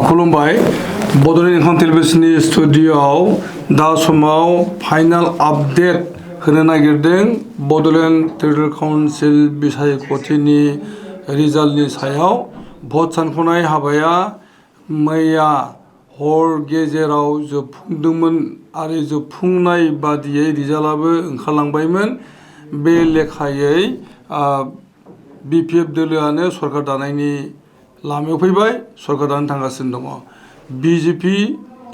खुलुमबाय बड'लेण्ड इंखं टेलिभिजननि स्टुडिय'आव दा समाव फाइनाल आपडेट होनो नागिरदों बड'लेण्ड टेरिटरियेल काउन्सिल बिसायख'थिनि रिजाल्टनि सायाव भट सानख'नाय हाबाया मैया हर गेजेराव जोबफुंदोंमोन आरो जोबफुंनाय बादियै रिजाल्टआबो ओंखारलांबायमोन बे लेखायै बिपिएफ दोलोआनो सरकार दानायनि लामायाव फैबाय सरकार दानो थांगासिनो दङ बिजेपि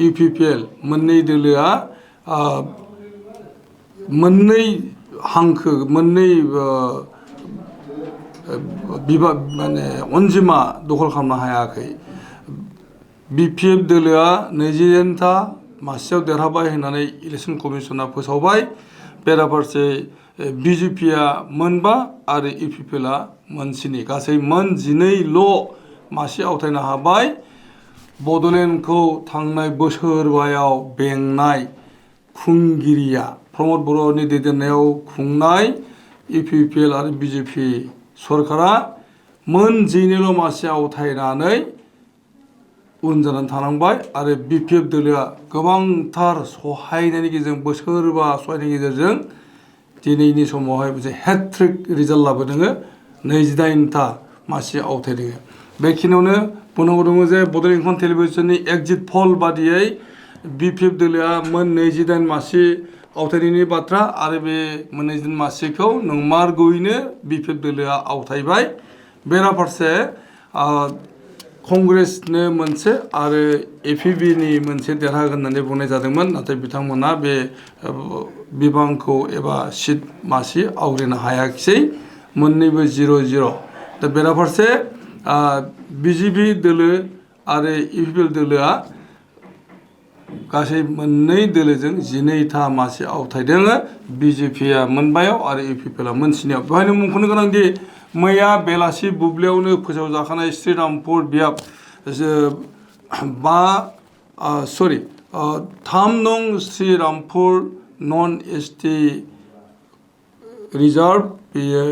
इउपिपिएल मोननै दोलोआ मोननै हांखो मोननै बिभाग माने अनजिमा दखल खालामनो हायाखै बिपिएफ दोलोआ 29टा मासियाव देरहाबाय होननानै इलेक्सन कमिसना फोसावबाय बेराफारसे बिजेपिआ मोनबा आरो इउपिपिएलआ मोनस्नि गासै मोन 12ल' मासि आवथायनो हाबाय बड'लेण्डखौ थांनाय बोसोरबायाव बेंनाय खुंगिरिया प्रमद बर'नि दैदेननायाव खुंनाय इउपिपिएल आरो बिजेपि सरकारा मोन 12ल' मासि आवथायनानै उन जानानै थानांबाय आरो बिपिएफ दोलोआ गोबांथार सहायनायनि गेजेरजों बोसोरबा सहायनायनि गेजेरजों दिनैनि समावहाय मोनसे हेट्रिक रिजाल्ट लाबोदों 28टा मासि आवथायदों बेखिनियावनो बुंनांगौ दङ जे बड'लेण्ड इंखं टेलिभिजननि एक्जिट पल बादियै बिपिएफ दोलोआ मोन 28 मासि आवथायनायनि बाथ्रा आरो बे मोन 28 मासिखौ नंमारगौयैनो बिपिएफ दोलोआ आवथायबाय बेराफारसे कंग्रेसनो मोनसे आरो एपिबिनि मोनसे देरहागोन होननानै बुंनाय जादोंमोन नाथाय बिथांमोना बे बिबांखौ एबा सिट मासि आवग्रिनो हायाखिसै मोननैबो 0-0 दा बेराफारसे बिजेपि दोलो आरो इउपिपिएल दोलोआ गासै मोननै दोलोजों 12टा मासि आवथायदों बिजेपिआ मोनबायाव आरो इउपिपिएलआ मोनस्नियाव बेवहायनो मुंख'नो गोनांदि मैया बेलासि बुब्लियावनो फोसावजाखानाय श्रीरामपुर बियाब 3 नं श्रीरामपुर नन एसटि रिजार्भ बेयो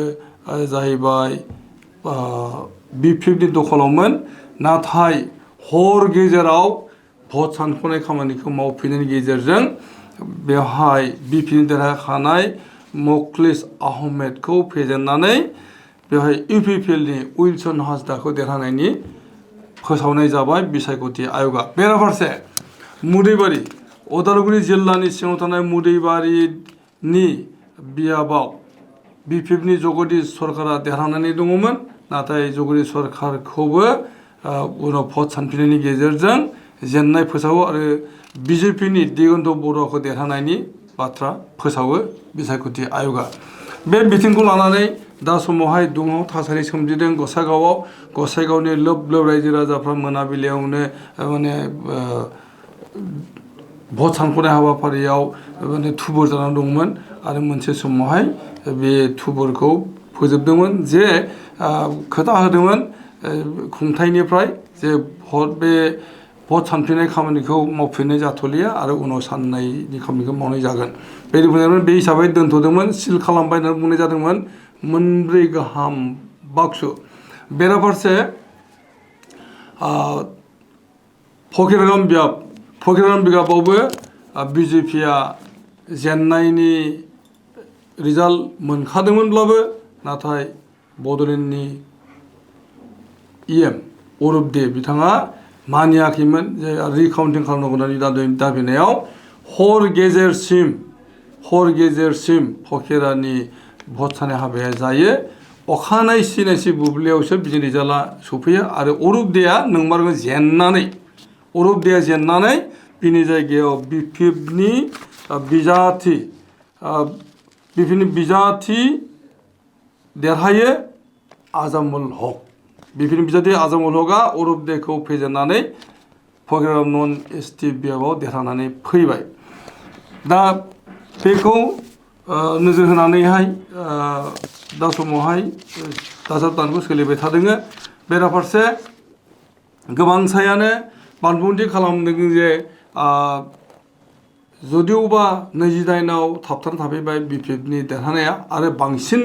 जाहैबाय बिपिएफनि दखलावमोन नाथाय हर गेजेराव भट सानख'नाय खामानिखौ मावफैनायनि गेजेरजों बेवहाय बिपिएफनि देरहाखानाय मखलिस आहमेदखौ फेजेननानै बेवहाय इउपिपिएलनि उइलसन हासदाखौ देरहानायनि फोसावनाय जाबाय बिसायख'थि आय'गा बेराफारसे मुदैबारि उदालगुरि जिल्लानि सिङाव थानाय मुदैबारिनि बियाबाव बिपिएफनि जगदीश सरकारा देरहानानै दङमोन नाथाय जगदीश सरकारखौबो उनाव भट सानफिननायनि गेजेरजों जेननाय फोसावो आरो बिजेपिनि दिगन्त बरुवाखौ देरहानायनि बाथ्रा फोसावो बिसायख'थि आय'गा बे बिथिंखौ लानानै दा समावहाय दुंहाव थासारि सोमजिदों गसाइगावनि लोब लोब रायजो राजाफ्रा मोनाबिलियावनो माने भट सानख'नाय हाबाफारियाव माने थुबुर जानानै दंमोन आरो मोनसे समावहाय बे थुबुरखौ फोजोबदोंमोन जे खोथा होदोंमोन खुंथायनिफ्राय जे बे भट सानफिननाय खामानिखौ मावफिननाय जाथ'लिया आरो उनाव साननायनि खामानिखौ मावनाय जागोन बे हिसाबै दोनथ'दोंमोन सिल खालामबाय होननानै बुंनाय जादोंमोन 4 गाहाम बाक्सु बेराफारसे फकिराम बिगाबावबो बिजेपिआ जेननायनि रिजाल्ट मोनखादोंमोनब्लाबो नाथाय बड'लेण्डनि इएम अरुप दे बिथाङा मानियाखैमोन जे रिकाउन्टिं खालामनांगौ होननानै दाबिनायाव हर गेजेरसिम फकिरानि भट साननाय हाबाया जायो अखानायसि बुब्लियावसो बिनि रिजाल्टआ सफैयो आरो अरुप देआ नंमारगौ जेननानै बिनि जायगायाव बिपिएफनि बिजाथि देरहायो आजामुल हक बिपिएफनि बिजाथि आजामुल हकआ अरुप देखौ फेजेननानै फकिराम नन एसटि बियाबाव देरहानानै फैबाय दा बेखौ नोजोर होनानैहाय दा समावहाय दाजाब दानख' सोलिबाय थादों बेराफारसे गोबांसायानो बानबुंथि खालामदों जे जदिवबा 28आव थाबथानानै थाफैबाय बिपिएफनि देरहानाया आरो बांसिन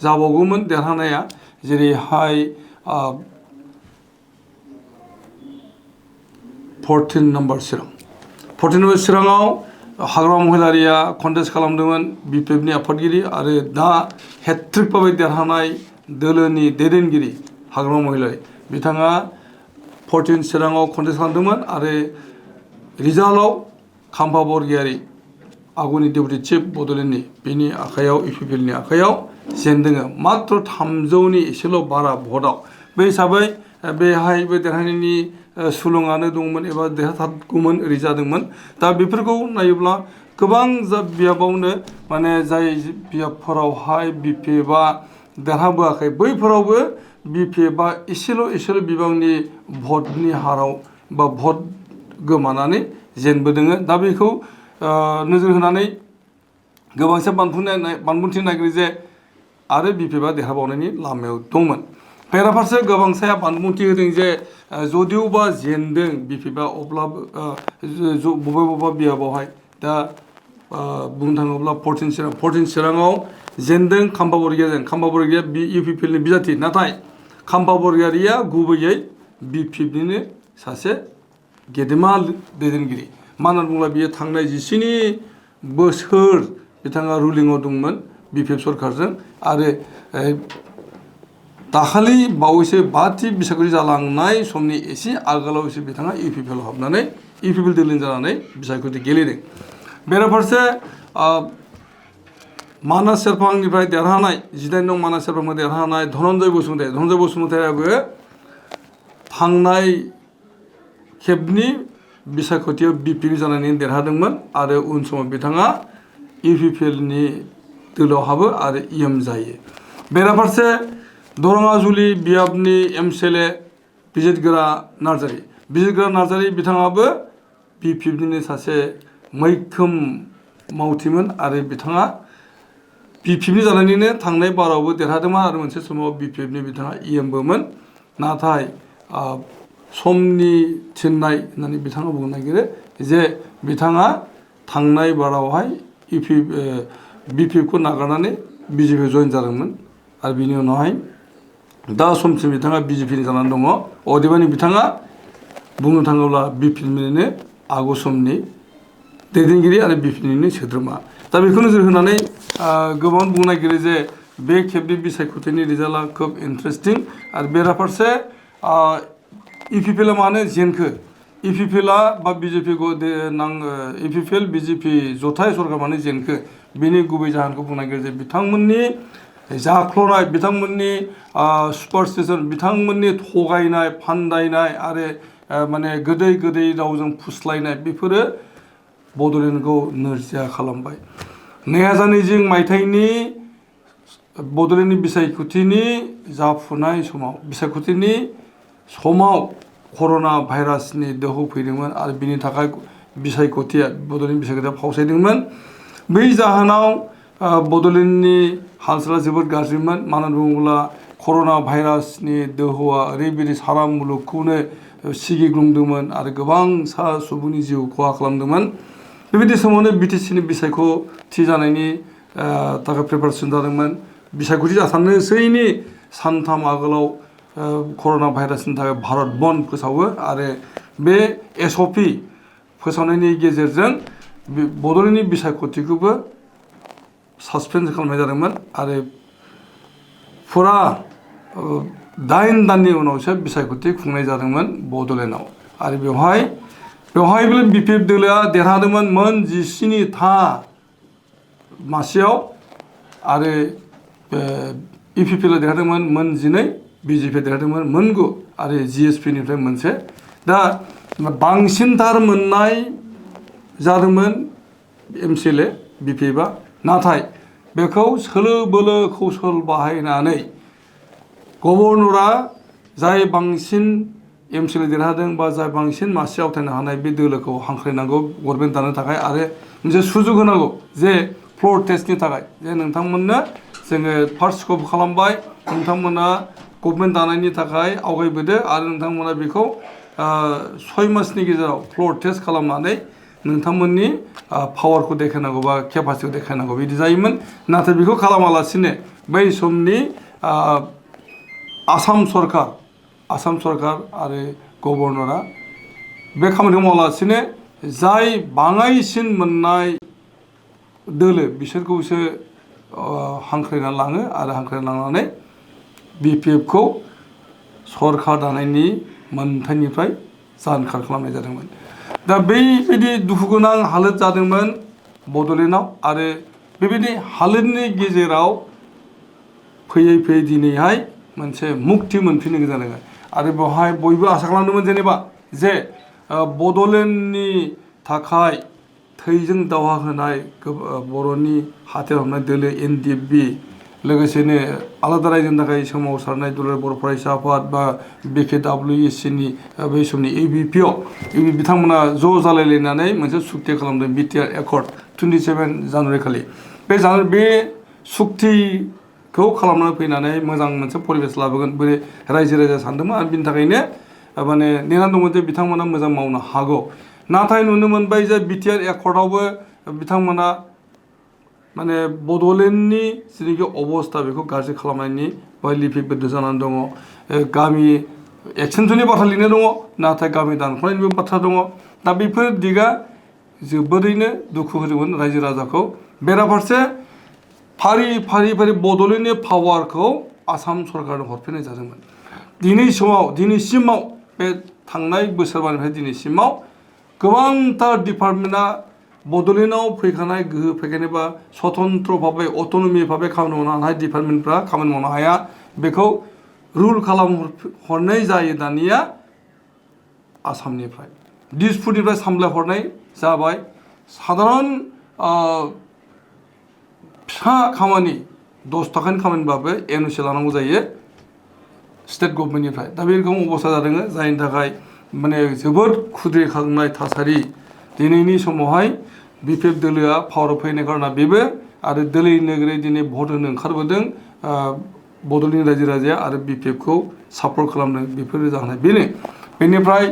जाबावगौमोन देरहानाया जेरैहाय 14 नम्बर चिरां 14 नम्बर चिराङाव हाग्रामा महिलारिया कन्टेस्ट खालामदोंमोन BPFनि आफादगिरि आरो दा हेट्रिक पाबै देरहानाय दोलोनि दैदेनगिरि हाग्रामा महिलारि बिथाङा 14 चिराङाव कन्टेस्ट खालामदोंमोन आरो रिजाल्टआव खाम्फा बरगयारि आगुनि डेपुटि चिफ बड'लेण्डनि बिनि आखायाव UPPLनि आखायाव जेनदोङो मात्र 300नि एसेल' बारा भटआव बे हिसाबै बेहायबो देरहानायनि सुलुङानो दंमोन एबा देरहाथारगौमोन ओरै जादोंमोन दा बेफोरखौ नायोब्ला गोबां बियाबावनो माने जाय बियाबफोरावहाय BPFआ देरहाबोआखै बैफोरावबो BPFआ एसेल' बिबांनि भटनि हाराव बा भट गोमानानै जेनबोदोङो दा बेखौ नोजोर होनानै गोबांसो बानबुंथि नागिरो जे आरो BPFआ देरहाबावनायनि लामायाव दंमोन बेराफारसे गोबांसाया बानबुंथि होदों जे जदिउबा जेनदों BPFआ अब्लाबो बबेबा बियाबावहाय दा बुंनो थाङोब्ला 14 चिराङाव जेनदों खाम्फा बरगयारिया UPPLनि बिजाथि नाथाय खाम्फा बरगयारिया गुबैयै BPFनिनो सासे गेदेमा दैदेनगिरि मानो होनना बुङोब्ला बियो थांनाय 17 बोसोर बिथाङा रुलिंआव दंमोन BPF सरकारजों आरो दाखालि बावैसो 5थि बिसायख'थि जालांनाय समनि एसे आगोलावसो बिथाङा UPPLआव हाबनानै UPPL दोलोनि जानानै बिसायख'थि गेलेदों बेराफारसे मानास सेरफांनिफ्राय देरहानाय 18 नं मानास सेरफांनिफ्राय देरहानाय धनन्जय बसुमतारियाबो थांनाय खेबनि बिसायख'थियाव BPF जानानै देरहादोंमोन आरो उन समाव बिथाङा UPPLनि दोलोआव हाबो आरो EM जायो बेराफारसे दरङाजुलि बियाबनि MCLA बिजितगोरा नार्जारि बिथाङाबो BPFनिनो सासे मैखोम मावथिमोन आरो बिथाङा BPFनि जानानैनो थांनाय बारावबो देरहादोंमोन आरो मोनसे समाव BPFनि बिथाङा EMबोमोन नाथाय समनि थिननाय होननानै बिथाङा बुंनो नागिरो जे बिथाङा थांनाय बारावहाय BPFखौ नागारनानै BJP जइन जादोंमोन आरो बिनि उनावहाय दा समसिम बिथाङा BJPनि जानानै दङ अदेबानि बिथाङा बुंनो थाङोब्ला BPFनिनो आगु समनि दैदेनगिरि आरो BPFनिनो सोद्रोमा दा बेखौ नोजोर होनानै गोबां बुंनो नागिरो जे बे खेबनि बिसायख'थिनि रिजाल्टआ खोब इन्टारेस्टिं आरो बेराफारसे UPPLआ मानो जेनखो UPPLआ बा UPPL BJP जथाय सरकार मानो जेनखो बेनि गुबै जाहोनखौ बुंनो नागिरो जे बिथांमोननि जाख्ल'नाय बिथांमोननि सुपारस्टिसन बिथांमोननि थगायनाय फान्दायनाय आरो माने गोदै रावजों फुस्लायनाय बेफोरो बड'लेण्डखौ नोरजिया खालामबाय 2020 मायथाइनि बड'लेण्डनि बिसायख'थिनि जाफुनाय समाव कर'ना भाइरासनि दोहौ फैदोंमोन आरो बिनि थाखाय बड'लेण्ड बिसायख'थिया फावसायदोंमोन बै जाहोनाव बड'लेण्डनि हालसाला जोबोद गाज्रिमोन मानो होनना बुङोब्ला कर'ना भाइरासनि दोहौआ ओरैबायदि सारा मुलुगखौनो सिगिग्लुंदोंमोन आरो गोबां सुबुंनि जिउ खहा खालामदोंमोन बेबायदि समावनो BTCनि बिसायख'थि जानायनि थाखाय प्रिपारेसन जादोंमोन बिसायख'थि जाथारनोसैनि सानथाम आगोलाव कर'ना भाइरासनि थाखाय भारत बन्द फोसावो आरो बे SOP फोसावनायनि गेजेरजों बड'लेण्डनि बिसायख'थिखौबो सासपेन्ड खालामनाय जादोंमोन आरो फुरा 8 दाननि उनावसो बिसायख'थि खुंनाय जादोंमन बड'लेण्डआव आरो बेवहायबो BPF दोलोआ देरहादोंमोन मोन 17था मासियाव आरो UPPLआ देरहादोंमोन मोन 12 BJPआ देरहादोंमोन मोन 9 आरो GSPनिफ्राय मोनसे दा बांसिनथार मोननाय जादोंमोन MCLA BPFआ नाथाय बेखौ सोलो बोलो कौशल बाहायनानै गभर्नरा जाय बांसिन MCLA देरहादों बा जाय बांसिन मासि आवथायनो हानाय बे दोलोखौ हांख्रायनांगौ गभर्नमेन्ट दानो थाखाय आरो मोनसे सुजुग होनांगौ जे फ्ल'र टेस्टनि थाखाय जे नोंथांमोननो जोङो फार्स्ट स्कप खालामबाय नोंथांमोना गभर्नमेन्ट दानायनि थाखाय आवगायबोदो आरो नोंथांमोना बेखौ 6 मासनि गेजेराव फ्ल'र टेस्ट खालामनानै नोंथांमोननि पावारखौ देखायनांगौ बा केपासिटिखौ देखायनांगौ बिदि जायोमोन नाथाय बेखौ खालामालासिनो बै समनि आसाम सरकार आरो गभर्नरा बे खामानिखौ मावालासिनो जाय बाङाइसिन मोननाय दोलो बिसोरखौसो हांख्रायना लाङो आरो हांख्रायना लांनानै BPFखौ सरकार दानायनि मोनथायनिफ्राय जानखार खालामनाय जादोंमोन। दा बैबायदि दुखुगोनां हालोद जादोंमोन बड'लेण्डआव आरो बेबायदि हालोदनि गेजेराव फैयै फैयै दिनैहाय मोनसे मुक्ति मोनफिननो गोनां जादों आरो बेवहाय बयबो आसा खालामदोंमोन जेनेबा जे बड'लेण्डनि थाखाय थैजों दावहा होनाय बर'नि हाथियार हमनाय दोलो NDFB लोगोसेनो आलादा रायजोनि थाखाय सोमावसारनाय दुलाराय बर' फरायसा आफाद बा BKWSCनि बै समनि ABPO बिथांमोना ज' जालायलायनानै मोनसे सुक्ति खालामदों BTR एकर्ड 27 जानुवारि खालि बे सुक्तिखौ खालामनानै फैनानै मोजां मोनसे परिबेस लाबोगोन बोरै रायजो राजा सानदोंमोन आरो बिनि थाखायनो माने नेनानै दंमोन जे बिथांमोना मोजां मावनो हागौ। नाथाय नुनो मोनबाय जे BTR एकर्डआवबो बिथांमोना माने बड'लेण्डनि जिनिखि अबस्था बेखौ गाज्रि खालामनायनि लिपिबद्ध जानानै दङ। गामि एक्सटेनसननि बाथ्रा लिरनाय दङ, नाथाय गामि दानख'नायनिबो बाथ्रा दङ। दा बेफोर दिगा जोबोरैनो दुखु होदोंमोन रायजो राजाखौ। बेराफारसे फारि फारि फारि बड'लेण्डनि पावारखौ आसाम सरकारनो हरफिननाय जादोंमोन। दिनैसिमाव बे थांनाय बोसोरबानिफ्राय दिनैसिमाव गोबांथार डिपार्टमेन्टआ बड'लेण्डआव फैखानाय गोहो फैखानाय बा स्वतन्त्र भाबै अट'नमि भाबै खामानि मावनो हानाय डिपार्टमेन्टफ्रा खामानि मावनो हाया। बेखौ रुल खालामहरनाय जायो दानिया आसामनिफ्राय दिसपुरनिफ्राय सामलायहरनाय जाबाय। साधारन फिसा खामानि 10 थाखानि खामानिबाबो NOC लानांगौ जायो स्टेट गभर्नमेन्टनिफ्राय। दा बे रोखोम अबस्था जादों जायनि थाखाय माने जोबोद खुद्रिखांनाय थासारि। दिनैनि समावहाय BPF दोलोआ पावाराव फैनाय खारना बेबो आरो दोलै नोगोरै दिनै भट होनो ओंखारबोदों बड'लेण्डनि रायजो राजाया आरो BPFखौ सापर्ट खालामदों। बेफोरो जाहोनाय बेनिफ्राय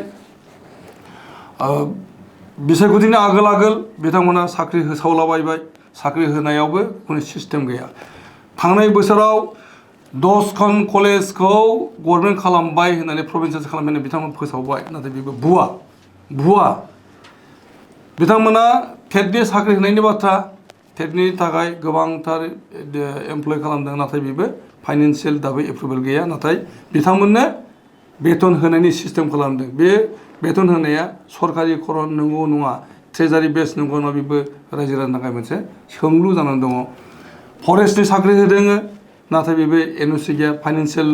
बिसायख'थिनि आगोल बिथांमोना साख्रि होसावलाबायबाय। साख्रि होनायावबो खुनु सिस्टेम गैया। थांनाय बोसोराव 10खन कलेजखौ गभर्नमेन्ट खालामबाय होननानै प्रभिन्सियेल खालामनानै बिथांमोना फोसावबाय, नाथाय बेबो भुवा। बिथांमोना टेटनि साख्रि होनायनि बाथ्रा, टेटनि थाखाय गोबांथार एमप्लय खालामदों, नाथाय बेबो फाइनान्सियेल दाबो एप्रुभेल गैया। नाथाय बिथांमोननो बेथन होनायनि सिस्टेम खालामदों। बे बेथन होनाया सरकारि खरन नंगौ नङा, ट्रेजारि बेस नंगौ नङा, बेबो रायजो राजानि थाखाय मोनसे सोंलु जानानै दङ। फरेस्टनि साख्रि होदों, नाथाय बेबो NOC गैया, फाइनान्सियेल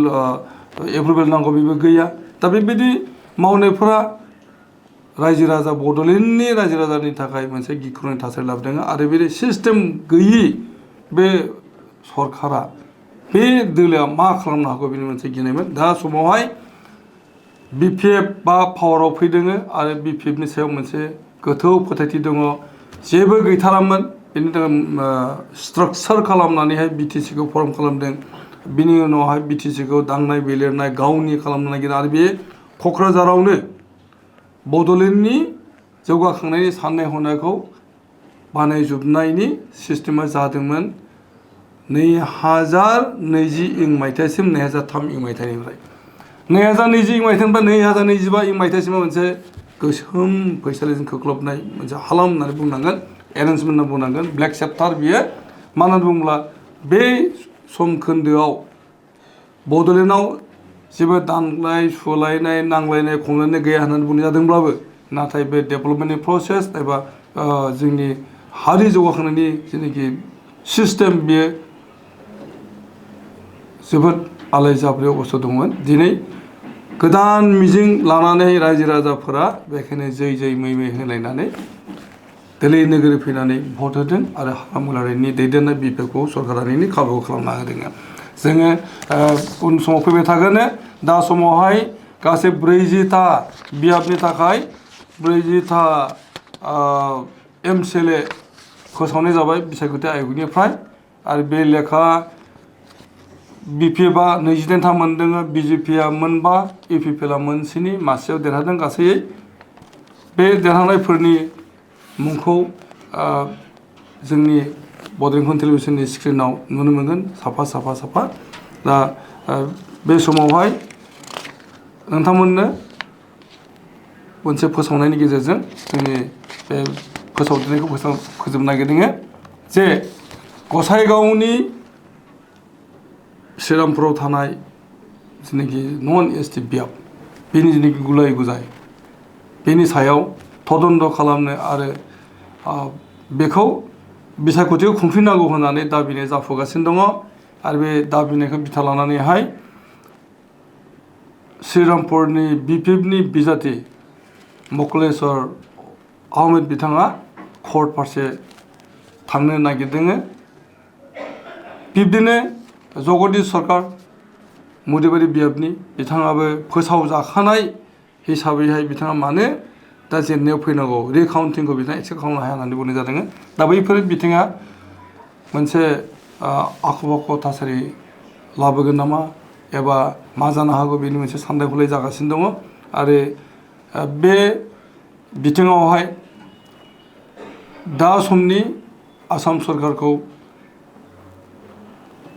एप्रुभेल नांगौ, बेबो गैया। दा बेबायदि मावनायफोरा रायजो राजा बड'लेण्डनि रायजो राजानि थाखाय मोनसे गिख्रंनाय थासारि लाबोदों आरो बे सिस्टेम गैयि बे सरकारा बे दोलोआ मा खालामनो हागौ बेनि मोनसे गिनायमोन। दा समावहाय BPF बा पावाराव फैदों आरो BPFनि सायाव मोनसे गोथौ फोथायथि दङ। जेबो गैथारामोन, बेनि थाखाय स्ट्राक्चार खालामनानैहाय BTCखौ फर्म खालामदों। बिनि उनावहाय BTCखौ दांनाय बिलिरनाय गावनि खालामनो नागिरो आरो बे क'क्राझारावनो बड'लेण्डनि जौगाखांनायनि साननाय हनायखौ बानायजोबनायनि सिस्टेमा जादोंमोन 2020 मायथाइसिम 2003 मायथाइनिफ्राय 2020 मायथाइनिफ्राय 2025 मायथाइसिमाव मोनसे गोसोम फैसालिजों खोख्लबनाय मोनसे हालाम होननानै बुंनांगोन, एरेन्जमेन्ट होनना बुंनांगोन, ब्लेक चेप्टार बियो। मानो होनना बुङोब्ला बे सम खोन्दोआव बड'लेण्डआव जेबो दानलाय सुलायनाय नांलायनाय खमलायनाय गैया होननानै बुंनाय जादोंब्लाबो, नाथाय बे डेभेलपमेन्टनि प्रसेस एबा जोंनि हारि जौगाखांनायनि जेनाखि सिस्टेम बेयो जोबोद आलाय जाब्रे अबस्था दंमोन। दिनै गोदान मिजिं लानानै रायजो राजाफोरा बेखायनो जै मै होलायनानै दोलै नोगोरै फैनानै भट होदों आरो हालामुलारिनि दैदेननाय BPFखौ सरकारारिनि खाबुखौ खालामना होदों। जोङो उन समाव फैबाय थागोन। दा समावहाय गासै 40टा बियाबनि थाखाय 40टा MCLA फोसावनाय जाबाय बिसायख'थि आय'गनिफ्राय आरो बे लेखा BPFआ 29था मोनदों, BJPआ मोनबा, UPPLआ मोनसेनि मासेयाव देरहादों। गासै बे देरहानायफोरनि मुंखौ जोंनि बड'लेण्ड टेलिभिजननि स्क्रिनाव नुनो मोनगोन साफा। दा बे समावहाय नोंथांमोननो मोनसे फोसावनायनि गेजेरजों जोंनि बे फोसावदिनायखौ फोजोबनो नागिरदों जे गसाइगावनि श्रीरामपुराव थानाय जिनाखि नन एसटि बियाब बेनि जिनाखि गुलाय गुजाय बेनि सायाव तदन्त खालामनो आरो बेखौ बिसायख'थिखौ खुंफिननांगौ होननानै दाबिनाय जाफुगासिनो दङ आरो बे दाबिनायखौ बिथा लानानैहाय श्रीरामपुरनि बिपिएफनि बिजाथि मकलेश्वर आहमेद बिथाङा कर्ट फारसे थांनो नागिरदों बिब्दिनो जगदीश सरकार मुदिबारि बियाबनि बिथाङाबो फोसावजाखानाय हिसाबैहाय बिथाङा मानो दा जेननायाव फैनांगौ रिकाउन्टिंखौ बिथाङा एक्सेप्ट खालामनो हाया होननानै बुंनाय जादों दा बैफोर बिथिङा मोनसे आख' फाख' थासारि लाबोगोन नामा एबा मा जानो हागौ बेनि मोनसे सानलाय हलाय जागासिनो दङ आरो बे बिथिङावहाय दा समनि आसाम सरकारखौ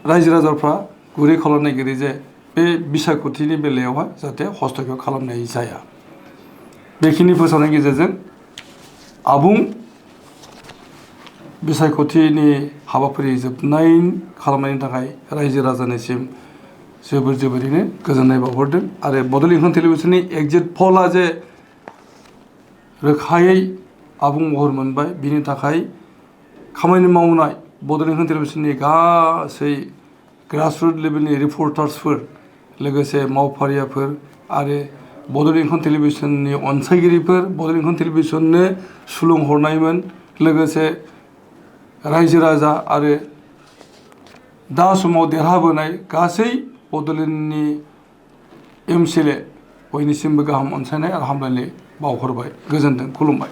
रायजो राजाफ्रा गुरै खालामनो नागिरो जे बे बिसायख'थिनि बेलायावहाय जाहाथे हस्तक्षेप खालामनाय जाया बेखिनि फोसावनायनि गेजेरजों आबुं बिसायख'थिनि हाबाफारि जोबनाय खालामनायनि थाखाय रायजो राजानिसिम जोबोरैनो गोजोननाय बावहरदों आरो बड'लेण्ड इंखं टेलिभिसननि एग्जिट पलआ जे रोखायै आबुं महर मोनबाय बिनि थाखाय खामानि मावनाय बड'लेण्ड इंखं टेलिभिसननि गासै ग्रासरुट लेभेलनि रिपर्टार्सफोर लोगोसे मावफारियाफोर आरो बड'लेण्ड इंखं टेलिभिसननि अनसायगिरिफोर बड'लेण्ड इंखं टेलिभिसननो सुलुं हरनायमोन लोगोसे रायजो राजा आरो दा समाव देरहाबोनाय गासै बड'लेण्डनि MCLA बयनिसिमबो गाहाम अनसायनाय आरो हामलायनाय बावहरबाय गोजोन्थों खुलुमबाय।